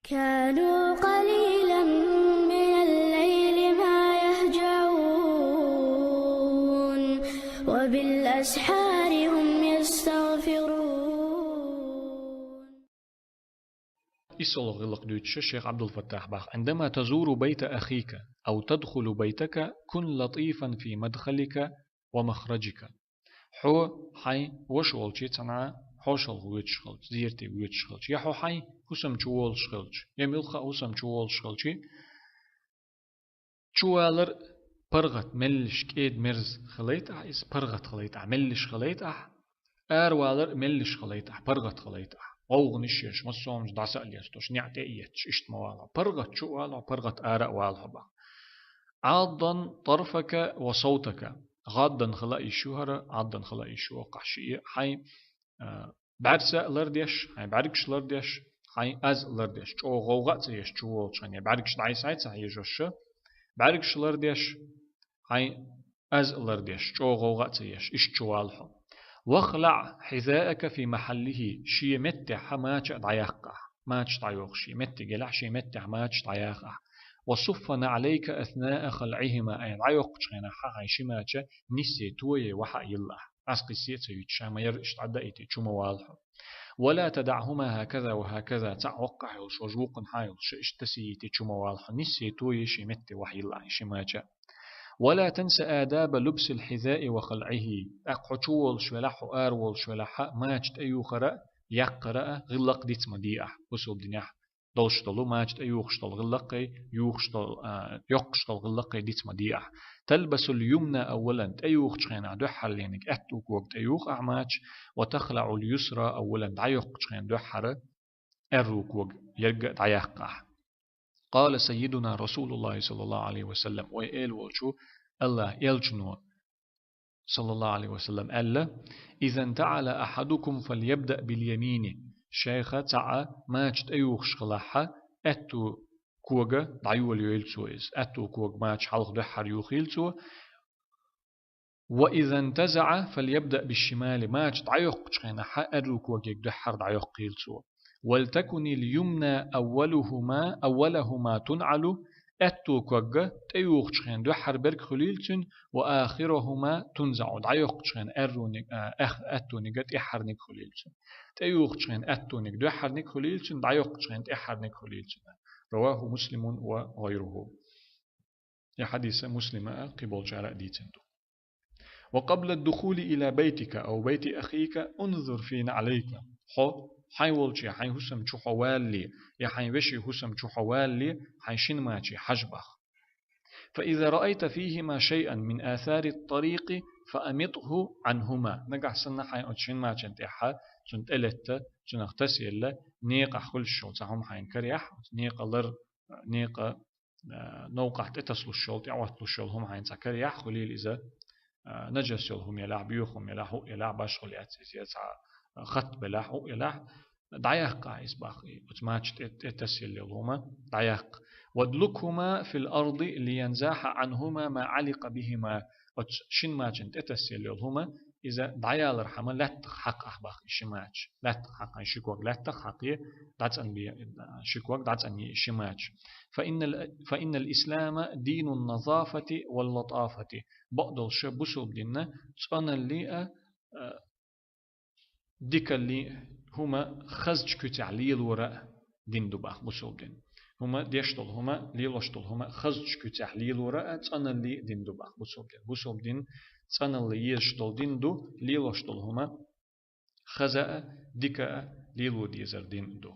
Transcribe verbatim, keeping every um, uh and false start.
كانوا قليلا من الليل ما يهجعون، وبالأسحار هم يستغفرون. Иссолгъа гӀиллакх дуьйцуш шейх Ӏабдул-Фаттах бах: عندما تزور بيت أخيك أو تدخل بيتك كن لطيفا في مدخلك ومخرجك. Хьо хьайн ваша волчу цхьана хьошалгӀа воьдуш хилча, зерате воьдуш хилча, я хьо хьайн хӀусам чу волуш хилча, я муьлхха а хӀусам чу волуш хилча, чувалар паргӀат, меллаша кӀеда-мерза хилийта ахь иза, паргӀат хилийта ахь, меллаша хилийта ахь, аравалар меллаша хилийта ахь, паргӀат хилийта ахь. ГӀовгӀанаш еш, массо а хӀуманаш дӀаса а лестош, неӀ тӀе а етташ, иштта ма вала хьо. ПаргӀат чу а вала хьо, паргӀат ара а вала хьо бах. عاضا طرفك وصوتك. ГӀаддан хила а йиш ю хӀара, Ӏаддан хила а йиш ю, воккхахь шиъ а, хьайн, а, бӀаьрса а лардеш, хьайн бӀаьргаш лардеш, хьайн аз а лардеш, чӀогӀа гӀовгӀа а ца еш чу волчу хенахь, бӀаьргаш дӀасай ца хьежош, бӀаьргаш лардеш, хьайн аз а лардеш, чӀогӀа гӀовгӀа а ца еш, иштта чу вала хьо. واخلع حذاءك في محله, шен меттехь мача а дӀаяккха ахь, мачаш дӀайоху шен меттиг елахь, шен меттехь мачаш дӀаяха ахь. وصف نعليك أثناء خلعهما, айхьа дӀайоккхучу хенахь хьайн ши мача ниссе тое вахьа а йилла ахь. Ас кхиссе а ца юьтуш, ша ма-ярра иштта Ӏадда а йитий, чу ма вала хьо. ولا تدعهما هكذا وهكذا, цхьаъ воккхахь йолуш, важа вукхунхьа йолуш, иштта тасийти, чу ма вала хьо, ниссе тое шен метте вахьа йилла ахь ши мача. ولا تنس آداب لبس الحذاء وخلعه. ТӀаккха хьо чу волуш велахь, хьо ара волуш велахь, мача тӀеюхара а, яккхара а гӀиллакх диц ма де ахь, бусалба динехь долуш долу, мача тӀеюхуш долу гӀиллакхе, юхуш долу, а, йоккхуш долу гӀиллакхе диц ма де ахь. تلبس اليمنى أولا, тӀеюхучу хенахь дуьххьарлерниг аьтту кога тӀеюха ахь мача, وتخلع اليسرى أولا, дӀайоккхучу хенахь дуьххьара аьрру кога ерг а дӀаяккха ахь. قال سيدنا رسول الله صلى الله عليه وسلم, вай эла волчу АллахӀ элчано, саллаллаху алейхи ва саллям, аьлла: إذا انتعل أحدكم فليبدأ باليمين. Шайх цхьаъ мача тӀеюхуш хилахь, аьтту кога дӀайолайойла цо иза. Аьтту кога мача хьалха дуьххьара юхийла цо. وإذا انتزع فليبدأ بالشمال. Мача дӀайоккхучу хенахь аьрру когега дуьххьара дӀайоккхийла цо. ولتكن اليمنى أولهما، أولهما تنعل. Аьтту кога тӀеюхучу хенахь дуьххьара берг хуьлийла цуьнан, وآخرهما تنزع. ДӀайоккхучу хенахь аьрруниг-, а, эх-, аьттуниг тӀаьххьарниг хуьлийла цуьнан. ТӀеюхучу хенахь аьттуниг дуьххьарниг хуьлийла цуьнан, дӀайоккхучу хенахь тӀаьххьарниг хуьлийла цуьнан. رواه مسلم وغيره. И хьадис Муслима а, кхиболчара а дийцина ду. وقبل الدخول إلى بيتك أو بيت أخيك انظر في نعليك. Хьо хьайн волче, хьайн хӀусам чу хьо валале, я хьайн вешин хӀусам чу хьо валале, хьайн шин маче хьажа бах. فإذا رأيت فيهما شيئا من آثار الطريق فأمطه عنهما. Нагахь санна хьайн оцу шин мачан тӀехь цунна тӀелетта, цунах тасаелла, некъахь хуьлуш йолу цхьа хӀума хьайна караяхь, некъа лар, некъа а, новкъахь тӀетасалуш йолу, тӀеӀотталуш йолу хӀума хьайна цхьа караяхь, хуьлийла иза, а, нажас йолу хӀума елахь, боьха хӀума елахь, хӀуъа елахь, башхалла яц иза, я цхьа, а, хатт белахь, хӀуъа елахь, дӀаяккха ахь иза бах, и оцу мача тӀе, тӀе тасаелла йолу хӀума дӀаяккха. وادلكهما في الأرض لينزاح عنهما ما علق بهما. Оцу шин мачан тӀе тасаелла йолу хӀума иза дӀаялархьама лаьттах хьакха ахь бах и ши мача. Лаьттах хьакха, ши ког лаьттах хьакхе, дӀацӀанбе, ши ког дӀацӀанъе и ши мача. فإن ال-، فإن الإسلام دين النظافة واللطافة. Бакъдолуш бусалба дин цӀаналли а, а, дикалли а, хӀума хазачу куьцехь лелора а дин ду бах бусалба дин. ХӀума деш долу хӀума, лелош долу хӀума хазачу куьцехь лелора а, цӀаналли а дин ду бах бусалба дин. Бусалба дин цӀаналла езаш долу дин ду, лелош долу хӀума хаза а, дика а лело дезар дин ду.